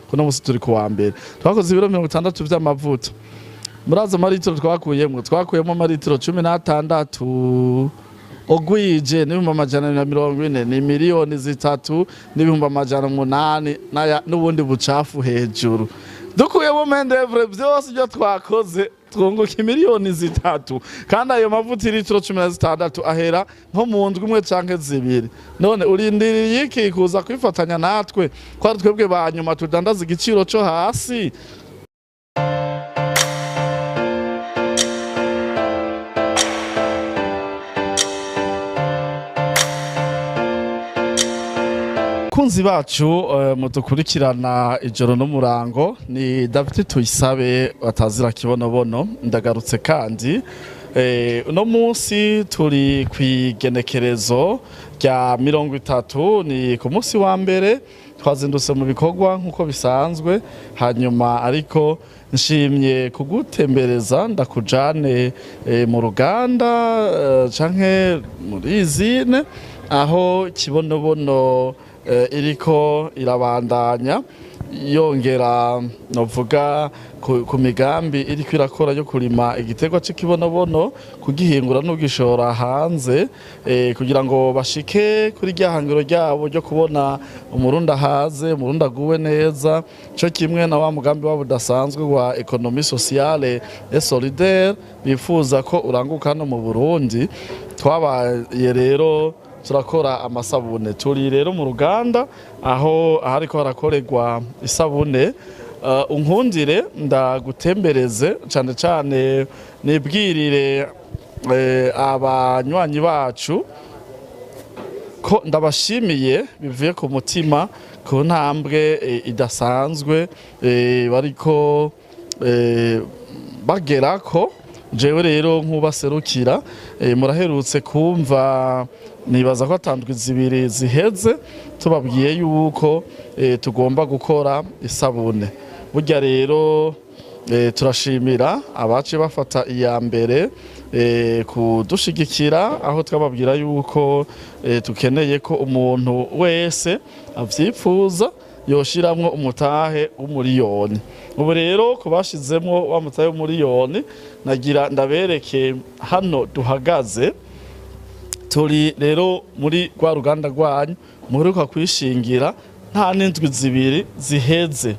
Kuno musi turi kuwa mbere, twakoze ibiro 60 vy'amavuta. Murazi amaritiro twakuyemwo? Twakuyemo amaritiro 16. Ogwije n'240,000, ni 3,800,000 n'ubundi bucafu hejuru. Dukuyemo main d'oeuvre, vyose ibyo twakoze, twunguka 3 miliyoni. Kandi ayo mavuta, iritiro 16 ahera nko mu ndwi imwe canke zibiri. None urindiriye iki kuza kwifatanya natwe, ko ari twebwe ba nyuma tudandaza igiciro co hasi? Kunzi bacu mudukurikirana ijoro n'umurango, ni David Tuyisabe batazira kibonobono. Ndagarutse kandi. Uno munsi turi kw'igenekerezo rya 30, ni ku munsi wa mbere. Twazindutse mu bikorwa nk'uko bisanzwe, hanyuma ariko nshimye kugutembereza ndakujane mu ruganda canke muri usine aho Kibonobono iriko irabandanya yongera, novuga ku migambi iriko irakora yo kurima igiterwa c'ikibonobono, kugihingura no gishora hanze, kugira ngo bashike kuri rya hangiro ryabo ryo kubona Umurundi ahaze, Umurundi aguwe neza, co kimwe na wa mugambi wabo udasanzwe wa économie sociale et solidaire bifuza ko uranguka hano mu Burundi. Twabaye rero turakora amasabune. Turi rero mu ruganda aho ahariko harakorerwa isabune. Unkundire ndagutembereze cane cane, nibwirire abanywanyi bacu ko ndabashimiye bivuye ku mutima ku ntambwe idasanzwe bariko bagerako. Jewe rero nk'ubaserukira, muraherutse kumva, nibaza ko atandwi zibiri ziheze, tubabwiye yuko tugomba gukora isabune. Burya rero turashimira abace bafata iya mbere kudushigikira, aho twababwira yuko tukeneye ko umuntu wese avyipfuza yoshiramwo umutahe w'umuriyoni. Ubu rero kubashizemwo wa mutahe w'umuriyoni, nagira ndabereke hano duhagaze. Turi rero muri rwa ruganda rwanyu muheruka kwishingira nta n'indwi zibiri ziheze.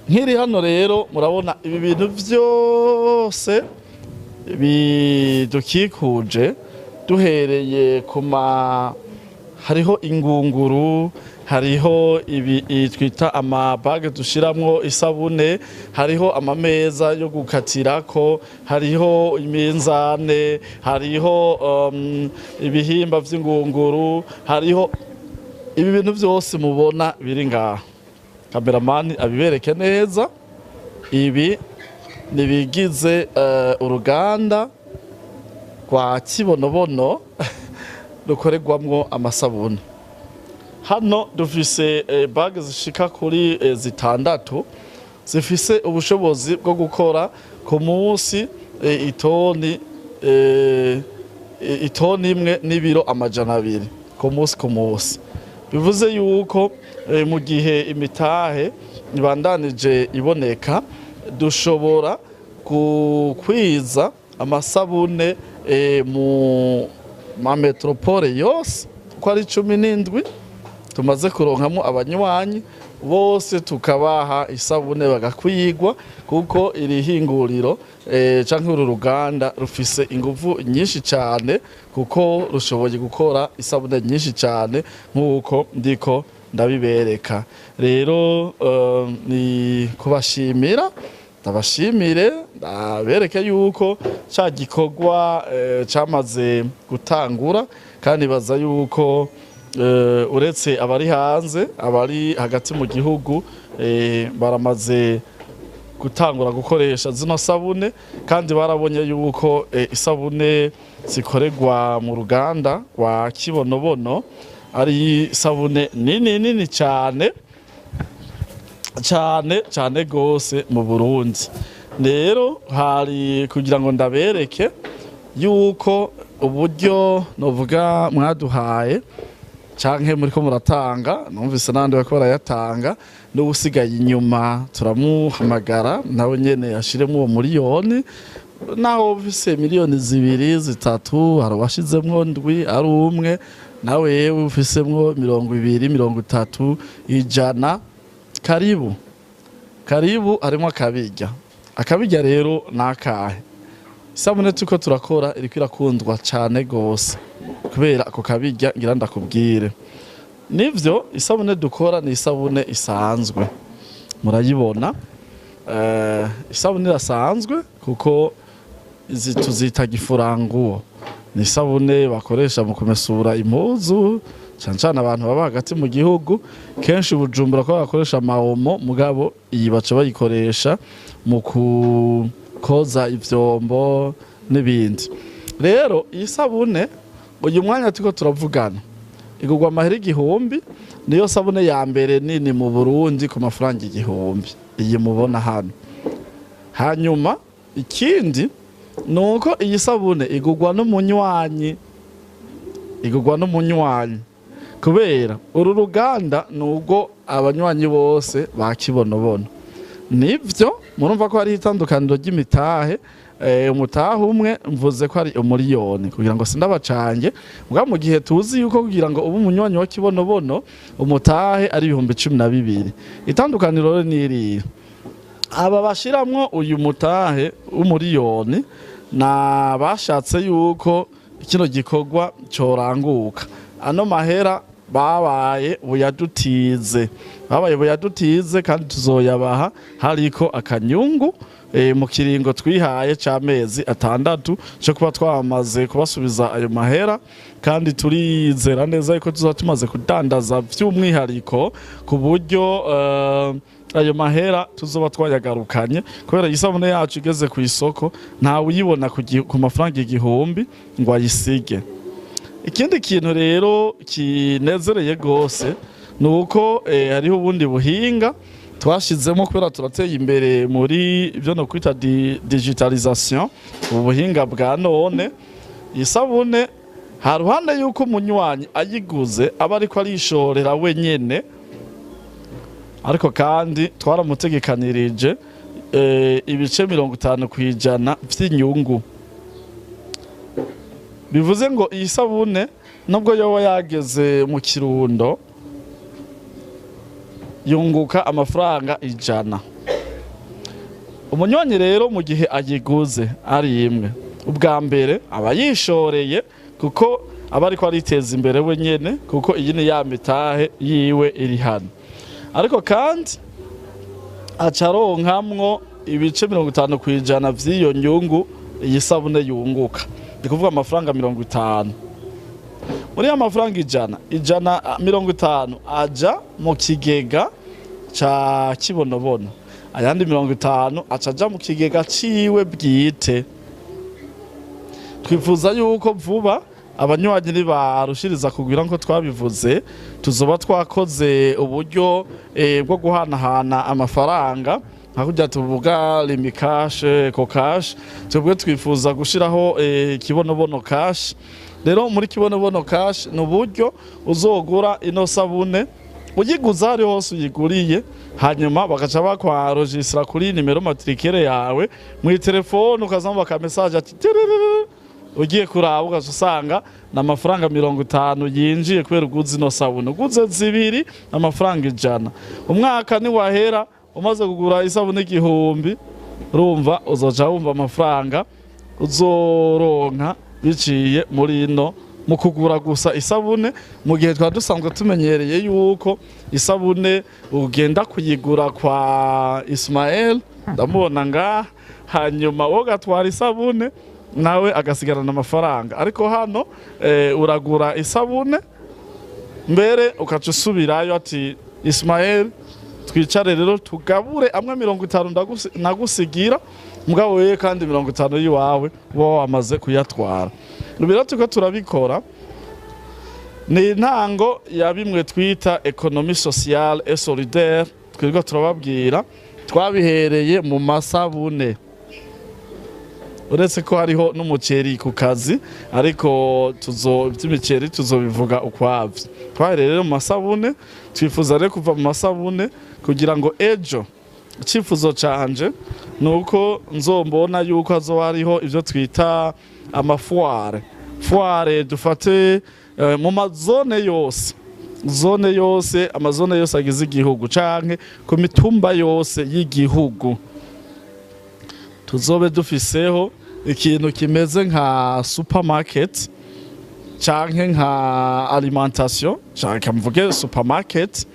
Nkiri hano rero, murabona ibi bintu vyose bidukikuje, duhereye ku ma hariho ingunguru, hariho ibi twita amabage dushiramwo isabune, hariho amameza yo gukatirako, hariho iminzane, hariho ibihimba vy'ingunguru, hariho ibi bintu vyose mubona biri ngaha. Kameramani abibereke neza. Ibi nibigize uruganda rwa Kibonobono rukorerwamwo amasabune. Hano dufise bague zishika kuri zitandatu zifise ubushobozi bwo gukora ku munsi itoni imwe n'ibiro 200 ku munsi ku munsi. Bivuze yuko mu gihe imitahe ibandanije iboneka, dushobora gukwiza amasabune mu ma métropoles yose uko ari 17 tumaze kuronkamo abanywanyi bose, tukabaha isabune bagakwigwa, kuko iri hinguriro canke uru ruganda rufise inguvu nyinshi cyane, kuko rushoboye gukora isabune nyinshi cyane nk'uko ndiko ndabibereka. Rero ni kubashimira, ndabashimire, ndabereke yuko ca gikorwa camaze gutangura, kandi baza yuko uretse abari hanze, abari hagati mu gihugu baramaze gutangura gukoresha zino sabune, kandi barabonye yuko isabune zikorerwa mu ruganda rwa Kibonobono ari isabune nini nini cyane cyane cyane gose mu Burundi. Rero hari kugira ngo ndabereke yuko uburyo novuga mwaduhaye. Canke muriko muratanga, numvise n'abandi bariko barayatanga, n'uwusigaye inyuma turamuhamagara nawe nyene ashiremwo uwo muriyoni. Naho ufise miliyoni 2, 3, hari uwashizemwo 7 ari umwe, nawe yewe ufisemwo 20, 30, 100, karibu karibu. Harimo akabirya. Akabirya rero ni akahe? Isabune turiko turakora iriko irakundwa cane gose kubera ako kabirya ngira ndakubwire. Nivyo, isabune dukora ni isabune isanzwe, murayibona. Isabune irasanzwe kuko izi tuzita gifuranguo, ni isabune bakoresha mu kumesura impuzu, cane cane abantu baba hagati mu gihugu, kenshi Bujumbura ko bakoresha amaomo, mugabo iyi baca bayikoresha mu kukoza ivyombo n'ibindi. Rero iyi sabune uyu mwanya turiko turavugana igurwa amahera 1000. Niyo sabune ya mbere nini mu Burundi ku mafaranga 1000, iyi mubona hano. Hanyuma ikindi nuko iyi sabune igurwa n'umunywanyi, igurwa n'umunywanyi kubera uru ruganda nubwo abanywanyi bose ba Kibonobono. Nivyo, murumva ko hari itandukaniro ry'imitahe. Umutahe umwe mvuze ko ari umuriyoni kugira ngo sindabacange, mbwa mu gihe tuzi yuko kugira ngo ube umunywanyi wa Kibonobono umutahe ari 12,000. Itandukaniro rero ni iriya: aba bashiramwo uyu mutahe w'umuriyoni na bashatse yuko kino gikorwa coranguka, ano mahera babaye buyadutize, babaye buyadutize, kandi tuzoyabaha hariko akanyungu mu kiringo twihaye c'amezi 6 cyo kuba twamaze kubasubiza ayo mahera. Kandi turizera neza yuko tuzoba tumaze kudandaza vy'umwihariko ku buryo ayo mahera tuzoba twayagarukanye, kubera isabune yacu igeze ku isoko ntawe uyibona ku mafaranga 1000 ngo ayisige. Ikindi kintu rero kinezereye gose ni uko hariho ubundi buhinga twashizemo kubera turateye imbere muri ibyo no kwita digitalisation, ubu buhinga bwa none. Isabune ha ruhande yuko umunywanyi ayiguze aba ariko arishorera wenyene, ariko kandi twaramutegekanirije ibice 50% vy'inyungu. Bivuze ngo iyi sabune nubwo yoba yageze mu Kirundo yunguka amafaranga 100, umunywanyi rero mu gihe ayiguze ari imwe, ubwa mbere aba yishoreye kuko aba ariko ariteza imbere wenyene, kuko iyi ni ya mitahe yiwe iri hano. Ariko kandi aca aronkamwo ibice 50% vy'iyo nyungu iyi sabune yunguka, ni kuvuga amafaranga 50. Muri ya mafaranga 100, 150 aja mu kigega ca Kibonobono, ayandi 50 aca aja mu kigega ciwe bwite. Twifuza yuko vuba abanywanyi nibarushiriza kugwira nko twabivuze, tuzoba twakoze uburyo bwo guhanahana amafaranga nka kurya tuvuga Lumicash, Ecocash. Twebwe twifuza gushiraho Kibonobono Cash. Rero muri Kibonobono Cash ni uburyo uzogura ino sabune, uyiguza ari hose uyiguriye, hanyuma bagaca bakwarojisira kuri nimero matricule yawe mu telefone, ukazamva ka message ati "Tiriririr", ugiye kuraba ugaca usanga ni amafaranga 50 yinjiye kubera uguze ino sabune. Uguze zibiri, amafaranga 100. Umwaka niwahera umaze kugura isabune 1000, urumva uzoca wumva amafaranga uzoronka biciye muri ino mu kugura gusa isabune, mu gihe twari dusanzwe tumenyereye yuko isabune ugenda kuyigura kwa Ismael, ndamubona ngaha, hanyuma wowe ugatwara isabune nawe agasigarana amafaranga. Ariko hano uragura isabune mbere ukaca usubirayo ati: "Ismael, twicare rero tugabure amwe 50 nagusigira, mugabo wewe kandi 50 y'iwawe uba wamaze kuyatwara." Rero turiko turabikora, ni intango ya bimwe twita économie sociale et solidaire twirirwa turababwira. Twabihereye mu masabune. Uretse ko hariho n'umuceri ku kazi, ariko tuzo iby'imiceri tuzobivuga ukwavyo. Twahereye rero mu masabune, twifuza rero kuva mu masabune kugira ngo ejo, icyifuzo canje ni uko nzombona yuko hazoba hariho ibyo twita ama foires. Foire dufate mu mazone yose, zone yose, amazone yose agize igihugu canke ku mitumba yose y'igihugu, tuzobe dufiseho ikintu kimeze nka supermarket canke nka alimentation, canke mvuge supermarket,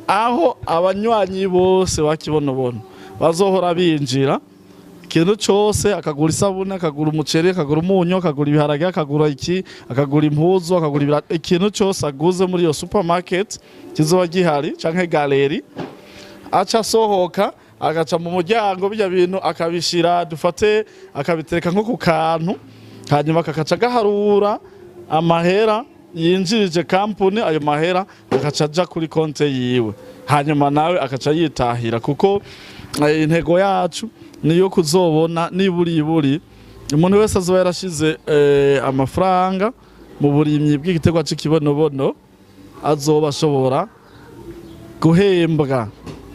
aho abanywanyi bose ba Kibonobono bazohora binjira ikintu cose: akagura isabune, akagura umuceri, akagura umunyu, akagura ibiharage, akagura iki, akagura impuzu, akagura ikintu cose aguze muri iyo supermarket kizoba gihari canke galerie. Aca asohoka, agaca mu muryango, bijya bintu akabishira, dufate akabitereka nko ku kantu, hanyuma kakaca gaharura amahera yinjirije kampuni. Ayo mahera akaca aja kuri konte yiwe, hanyuma nawe akaca yitahira. Kuko intego yacu niyo kuzobona niburi iburi umuntu wese azoba yarashize amafaranga mu burimyi bw'igiterwa c'ikibonobono azoba ashobora guhembwa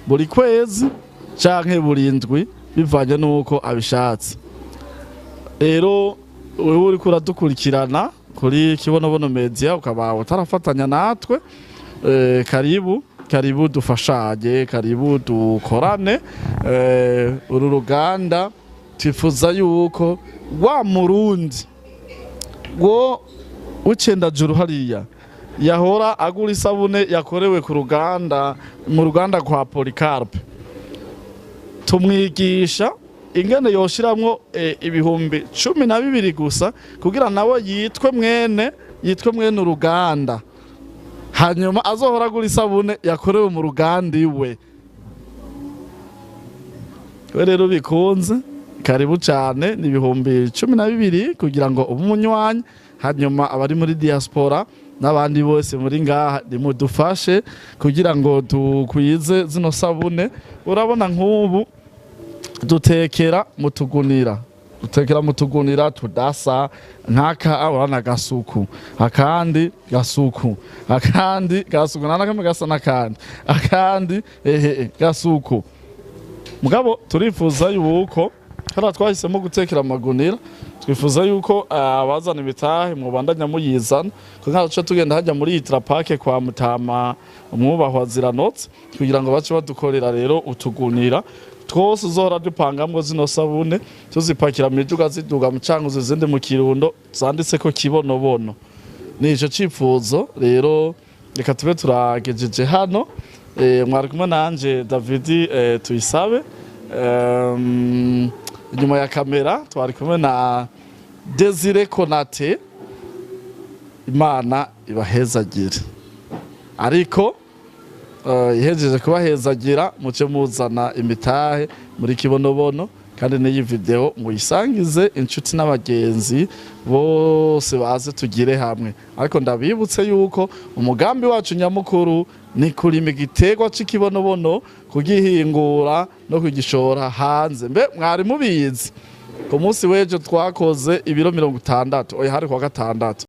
buri kwezi canke buri ndwi, bivanye n'uko abishatse. Rero wewe uriko uradukurikirana kuri Kibonobono Media, ukaba utarafatanya natwe, karibu, karibu dufashanye, karibu dukorane. Uru ruganda twifuza yuko wa Murundi wo w'icendajuru hariya yahora agura isabune yakorewe ku ruganda, mu ruganda kwa Polycarpe, tumwigisha ingene yoshiramwo 12,000 gusa kugira nawe yitwe mwene uruganda, hanyuma azohora agura isabune yakorewe mu ruganda iwe. We rero bikunze, karibu cyane. Ni 12,000 kugira ngo ube umunywanyi. Hanyuma abari muri diaspora n'abandi bose muri ngaha, nimudufashe kugira ngo dukwize zino sabune. Urabona nk'ubu dutekera mu tugunira tudasa nk'aka. Urabona gasuku, akandi gasuku, akandi gasuku, nta nakamwe gasa n'akandi, akandi ehe gasuku. Mugabo turifuza yuko hariya twahisemo gutekera amagunira, twifuza yuko abazana imitahe mubandanya muyizana, kuko nka tugenda hajya muri Itrapake kwa Mutama umwubahwa Ziranotse, kugira ngo bace badukorera rero utugunira twose uzohora dupangamwo zino sabune, tuzipakira mu miduga ziduga mu Cankuzo, izindi mu Kirundo, zanditseko Kibonobono. Ni ico cifuzo rero. Reka tube turagejeje hano. Mwari kumwe nanje David Tuyisabe. Inyuma ya kamera twari kumwe na Desire Konate. Imana ibahezagire, ariko ihejeje kubahezagira muce muzana imitahe muri Kibonobono. Kandi n'iyi video muyisangize inshuti n'abagenzi bose, baze tugire hamwe. Ariko ndabibutse yuko umugambi wacu nyamukuru ni kurima igiterwa c'ikibonobono, kugihingura no kugishora hanze. Mbe mwari mubizi? Ku munsi w'ejo twakoze ibiro 60, oya, hari kuwa gatandatu.